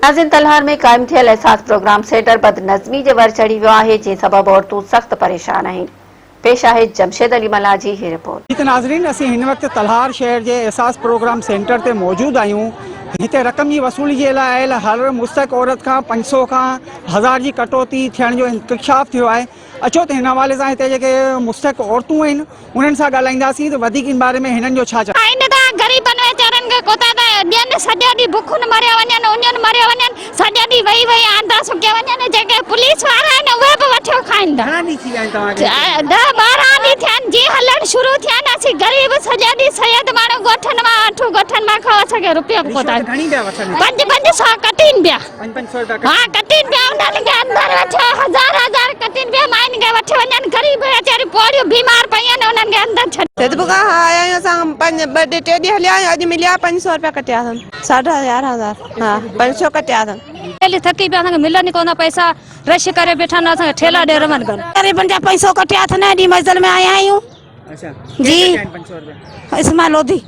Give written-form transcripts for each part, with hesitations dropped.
ناظرين تلهار ۾ قائم ٿيل احساس پروگرام سينٽر بدنظمي جي ور چڙهي ويو آهي جنهن سبب عورتون سخت پريشان آهن پيش آهي جمشيد علي ملاح جي هي رپورٽ. جي ته ناظرين اسين هن وقت تلهار شهر جي احساس پروگرام سينٽر تي موجود آهيون هتي رقم جي وصولي جي لاء آيل هر مستحق عورت کان 500 کان هزار جي ڪٽوتي ٿيڻ جو انڪشاف ٿيو آهي اچو ته هن حوالي سان هتي جيڪي مستحق عورتون آهن انهن سان ڳالهائينداسين ته وڌيڪ ان باري ۾ هنن جو ڇا چوڻ. کائين ٿا غريبن ويچارن کي ڪتا ٿا ڏين سڄو ڏينهن بکن مريا وڃن اڃن مريا وڃن سڄو ڏينهن ويهي ويهي آندا سڪيا وڃن جيڪي پوليس وارا آهن اهي به وٺيو کائين ٿا. گهڻا ڏينهن ٿي ويا آهن توهان کي؟ 10 12 ڏينهن ٿيا آهن جي هلڻ شروع ٿيا آهن اسين غريب سڄو ڏينهن سيد ماڻهو ڳوٺن مان اٺون ڳوٺن مان کان اسان کي روپيو به ڪوتا رشوت گهڻي پيا وٺن؟ پنج پنج سو ڪٽين پيا. پنج پنج سو رپيا ها ڪٽين پيا انهن کي اندر وٺيو هزار هزار ڪٽين پيا ماين کي وٺي وڃن غريب ويچاريون پوڙهيون بيمار پيون آهن انهن کي اندر ڇڏي. سيدپور کان آيا آهيون اسان پنج ٻه ٽي ڏينهن هليا آهيون اڄ مليا 500 رپيا ڪٽيا اٿن ساڍا يارهن هزار ها 500 ڪٽيا اٿن. ٺيلي ٿڪي پيا اسان کي ملن ئي ڪونه پئسا رش ڪري بيٺا آهن اسان کي ٺيلا ڏي رون ڪن. غريبن جا 500 ڪٽيا اٿن ايڏي منزل ۾ آيا آهيون. جي اسماعيل لوڌي.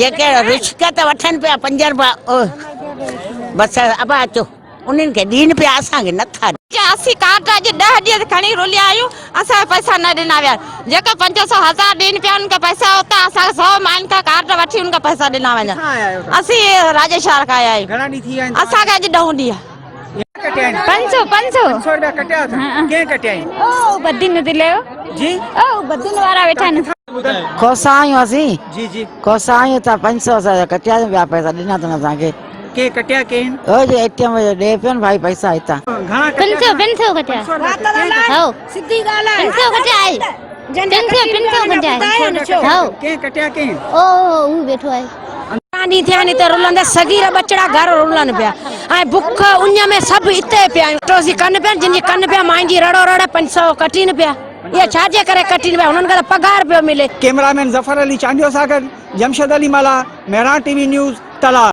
جيڪي رشڪت وٺن پيا پنج روپيا بس ابا اچو انهن کي ڏين پيا اسان کي نٿا ڏين. اسين ڪارڊ اڄ ڏهه ڏينهن کڻي رليا آهيون اسان جا پئسا نه ڏنا ويا جيڪا 500 هزار ڏين پيا انهن کي پئسا اتان اسان کي سو ماين کان ڪارڊ وٺي انهن کي پئسا ڏنا وڃن اسين راجي شهر کان آيا آهيون اسان کي اڄ ڏهون ڏينهن. 500 500 500 روپيا ڪٽيا اٿن ڪنهن ڪٽيا آهن؟ او بدين ضلعي جو جي او بدين وارا ويٺا آهن. کوسا آهيون اسين. جي جي. کوسا آهيون ته 500 اسان جا ڪٽيا اٿن ٻيا پئسا ڏنا اٿن اسان کي. ڪنهن ڪٽيا ڪين؟ او جي اي ٽي ايم جو ڏي پيو نه ڀائي پئسا هتان. گهڻا ڪٽيا؟ 500 500 ڪٽيا. هو سڌي ڳالهه آهي. 500 ڪٽيا آهي. 500 500 ڪٽيا آهي. هو ڪنهن ڪٽيا ڪين؟ او هو ويٺو آهي. ڏينهن ٿيا آهن هتي رلندي صغير ٻچڙا گهر رلن پيا ۽ بک اڃ ۾ سڀ اتي پيا آهيون ٽوسي ڪن پيا جن جي ڪن پيا ماين جي رڙو رڙ 500 ڪٽين پيا اهي ڇا جي ڪري ڪٽين پيا هنن کي ته پگهار پيو ملي. ڪئميرا مين ظفر علي چانڊيو سان گڏ Jamshed Ali Mallah, Mehran T V news, Talhar.